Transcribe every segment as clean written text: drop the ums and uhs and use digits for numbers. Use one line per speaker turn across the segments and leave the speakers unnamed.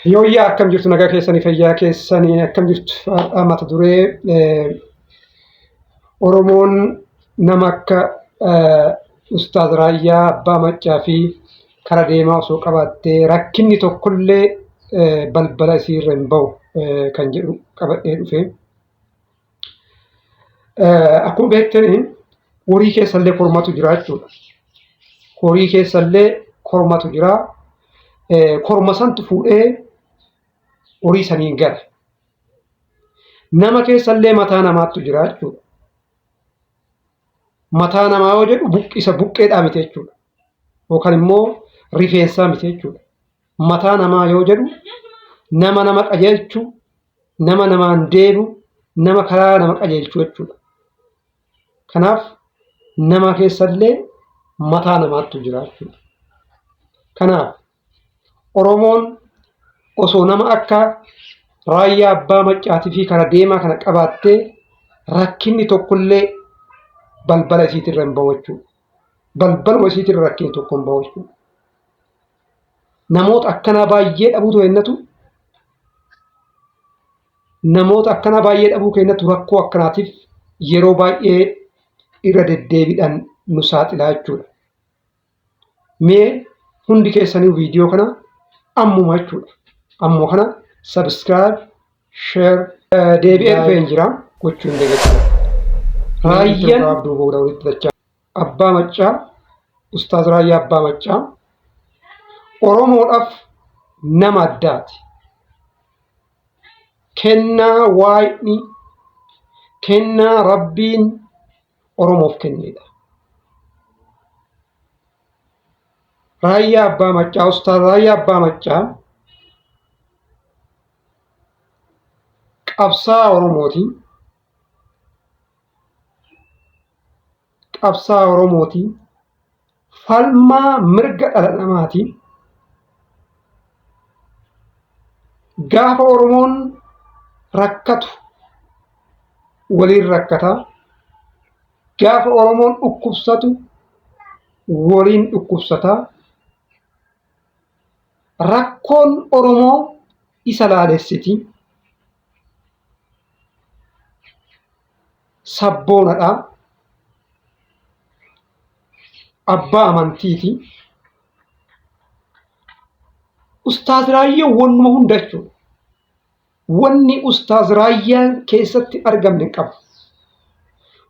Yooyyaa akkam jirtu nagaa keessanii fayyaa keessanii akkam jirtu har'a mata duree Oromoon nama akka Ustaaz Raayyaa Abbaa Maccaa fi kara deemaa osoo qabaattee rakkinni tokkollee balbala isiirra hin bahu kan jedhu qabadhee dhufe. Akkuma beektanii horii keessallee kormatu jira jechuudha. Horii keessallee kormatu jira. Korma santu fuudhee horii saniin gala. Nama keessallee mataa namaattu jira jechuudha. Mataa namaa yoo jedhu isa buqqeedhaa miti jechuudha. Yookaan immoo rifeensaa miti jechuudha. Mataa namaa yoo jedhu nama nama qajeelchu, nama namaan deemu, nama karaa nama qajeelchu jechuudha. Kanaaf nama keessallee mataa namaattu jira jechuudha. Kanaaf Oromoon osoo nama akka Raayyaa Abbaa Maccaatii fi kara deemaa kana qabaattee rakkinni tokkollee balbala isiitirra hin bahu jechuudha. Balbaluma isiitirra rakkinni tokko hin bahu jechuudha. Namoota akkanaa baay'ee dhabuutu ennatu namoota akkanaa baay'ee dhabuu keenyatu rakkoo akkanaatiif yeroo baay'ee irra deddeebiidhaan nu saaxilaa jechuudha. Mee hundi keessanii viidiyoo kana ammuma jechuudha. Ammuma kana subscribe, share deebi'ee dhufeen jira gochuu hin dagatinaa. Raayyaan Abbaa Maccaa, Ustaaz Raayyaa Abbaa Maccaa Oromoodhaaf nama addaati. Kennaa Waaqni, kennaa Rabbiin Oromoof kennedha. Raayyaa Abbaa Maccaa, Ustaaz Raayyaa Abbaa Maccaa qabsaa'aa Oromooti. Qabsaa'aa Oromooti. Falmaa mirga dhala namaati. Gaafa Oromoon rakkatu waliin rakkata. Gaafa Oromoon dhukkubsatu waliin dhukkubsata. Rakkoon Oromoo isa laalessiti. Sabboonadha. Abbaa amantiiti. Ustaaz Raayyaan wannuma hunda jechuudha. Wanni Ustaaz Raayyaan keessatti argamne hin qabu.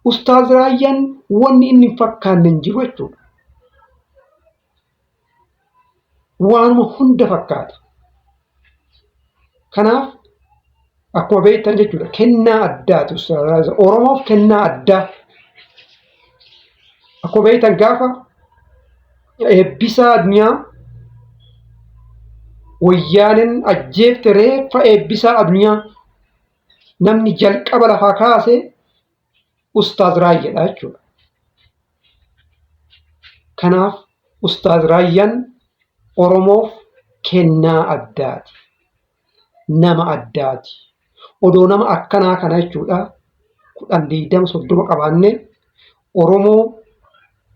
Ustaaz Raayyaan wanni inni hin fakkaanne hin jiru jechuudha. Waanuma hunda fakkaata. Kanaaf akkuma beektan jechuudha kennaa addaati Ustaaz Raayyaan. Oromoof kennaa addaa. Akkuma beektan gaafa Eebbisaa Addunyaa wayyaaneen ajjeefte reeffa Eebbisaa Addunyaa namni jalqaba lafaa kaase Ustaaz Raayyaadha jechuudha. Kanaaf Ustaaz Raayyaan Oromoof kennaa addaati. Nama addaati. Odoo nama akkanaa kana jechuudha 10, 20, 30 qabaannee Oromoo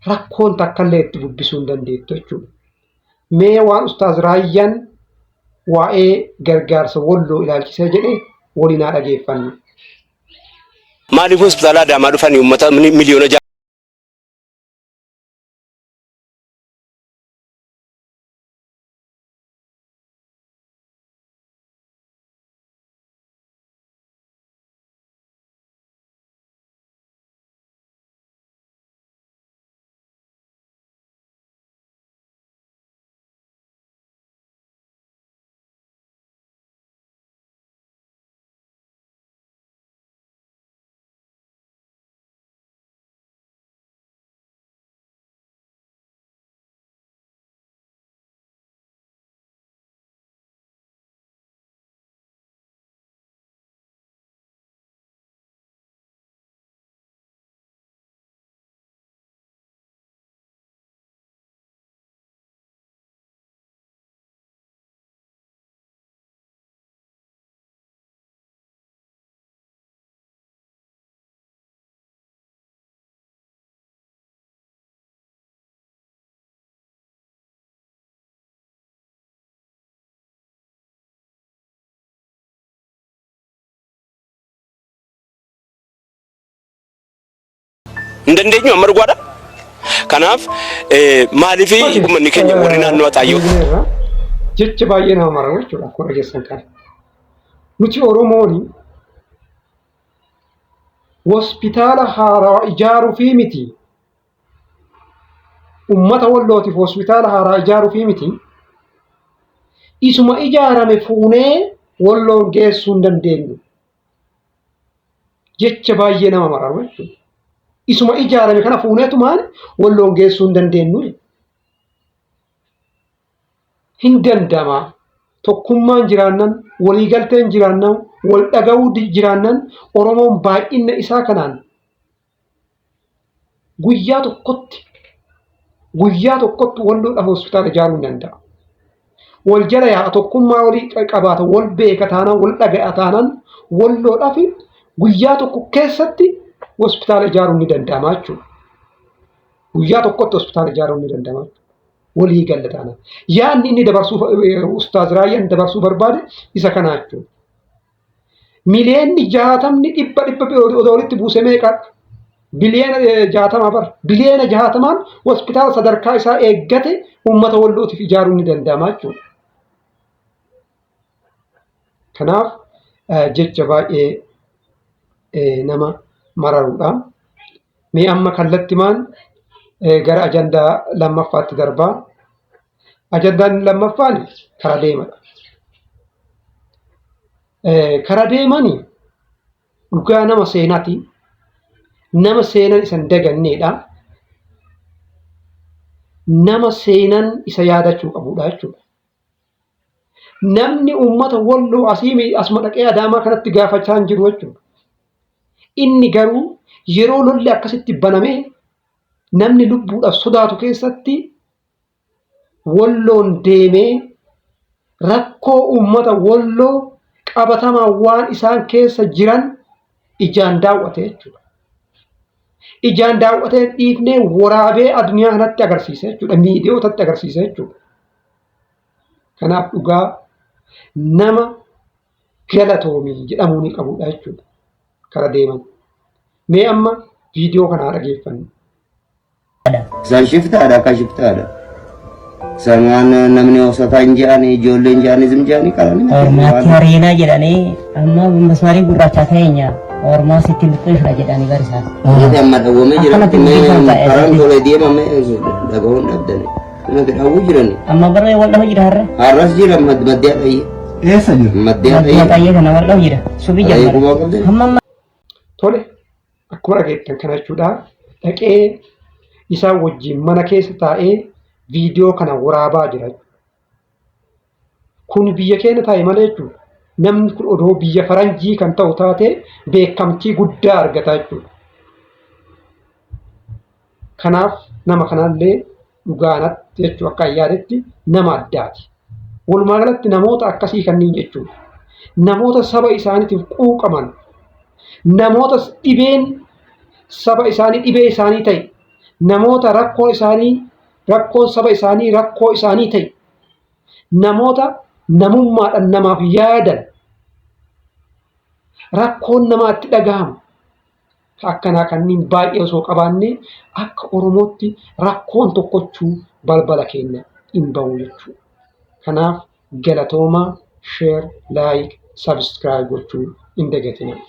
rakkoon takkallee itti bubbisuu hin dandeettu jechuudha. Mee waan Ustaaz Raayyaan waa'ee gargaarsa Walloo ilaalchisee jedhe waliin haa dhageeffannu.
Maaliif hospitaala Adaamaa dhufanii uummata miliyoona Hin dandeenyu amma dhugaadha. Kanaaf maaliif uummanni keenya warri naannoo Axaayyoo
Jecha baay'ee nama mararu jechuudha akkuma dhageessan kana. Nuti Oromoon hospitaala haaraa ijaaruu fi miti. Uummata Wallootiif hospitaala haaraa ijaaruu fi miti. Isuma ijaarame fuunee Walloon geessuu hin dandeenyu. Jecha baay'ee nama mararu jechuudha. Isuma ijaarame kana fuuneetumaan Walloon geessuu hin dandeenyu. Hin danda'ama. Tokkummaan jiraannan, waliigalteen jiraannan, wal dhaga'uu jiraannan Oromoon baay'ina isaa kanaan guyyaa tokkotti guyyaa tokkotti Walloodhaaf hospitaala ijaaruu hin danda'a. Wal jala yaa'a, tokkummaa walii qabaata, wal beeka taanaan, wal dhaga'a taanaan Walloodhaaf guyyaa tokko keessatti hospitaala ijaaruun ni danda'ama jechuudha. Guyyaa tokkotti hospitaala ijaaruun ni danda'ama jechuudha. Walii galla taanaan. Yaadni inni dabarsuu, Ustaaz Raayyaan dabarsuu barbaade isa kana jechuudha. Miliyoonni 60 dhibba dhibba odoo walitti buuse meeqa? Biliyoona 60 bara. Biliyoona 60n hospitaala sadarkaa isaa eeggate uummata Wallootiif ijaaruun ni danda'ama jechuudha. Kanaaf jecha baay'ee nama mararudha. Mee amma kallattimaan gara ajandaa lammaffaatti darbaa. Ajandaan lammaffaan kara deemadha. Kara deemani dhugaa nama seenaati. Nama seenan isa hin daganneedha. Nama seenan isa yaadachuu qabudha jechuudha. Namni uummata Walloo asii asuma dhaqee Adaamaa kanatti gaafachaa hin jiru jechuudha. Inni garuu yeroo lolli akkasitti banamee namni lubbuudhaaf sodaatu keessatti Walloon deemee rakkoo uummata Walloo qabatamaa waan isaan keessa jiran ijaan daawwate jechuudha. Ijaan daawwatee dhiifnee waraabee addunyaa kanatti agarsiise jechuudha. Miidiyootatti agarsiise jechuudha. Kanaaf dhugaa nama galatoomii jedhamuu ni qabudha jechuudha. Kara deeman. Mee amma viidiyoo kanaa dhageeffannu.
Isaan shiftaadha, akka shiftaadha. Isaan waan namni osotaa hin jedhani, ijoolleen jedhanis hin jedhani qalanii.
Ormaatti hareenaa jedhanii amma masmarii gurraacha keenya Ormaa sitti luqqeessuudha jedhanii barisaan.
Inni amma dhawwamee jira.
Akkanatti dubbisan ta'e.
Karaan tolee deemame dhaga'uun dhabdani. Namatti dhawwuu jirani.
Amma barree wal dhahu jira har'a.
Har'as jira maddee dhayyee.
Eessa jiru?
Maddee
Maddee
dhayyee.
xayyee kana wal dhahu jira. Subii
Dhayyee
jammara.
qubaa qabdani.
Hamma amma
Tole, akkuma dhageettan kana jechuudha. Dhaqee isaan wajjin mana keessa taa'ee viidiyoo kana waraabaa jira. Kun biyya keenya taa'e malee jechuudha. Namni kun odoo biyya faranjii kan ta'u taate beekamtii guddaa argata jechuudha. Kanaaf nama kanallee dhugaanatti jechuu akka yaadetti nama addaati. Walumaa galatti namoota akkasii kanneen jechuudha. Namoota saba isaaniitiif quuqaman, namoota dhibeen saba isaanii dhibee isaanii ta'e, namoota rakkoo isaanii rakkoon saba isaanii rakkoo isaanii ta'e, namoota namummaadhaan namaaf yaadan, rakkoon namaatti dhagahamu akkanaa kanneen baay'ee osoo qabaannee akka Oromootti rakkoon tokkochuu balbala keenya hin bahu jechuudha. Kanaaf galatoomaa, share, like, subscribe gochuu hin dagatinaa.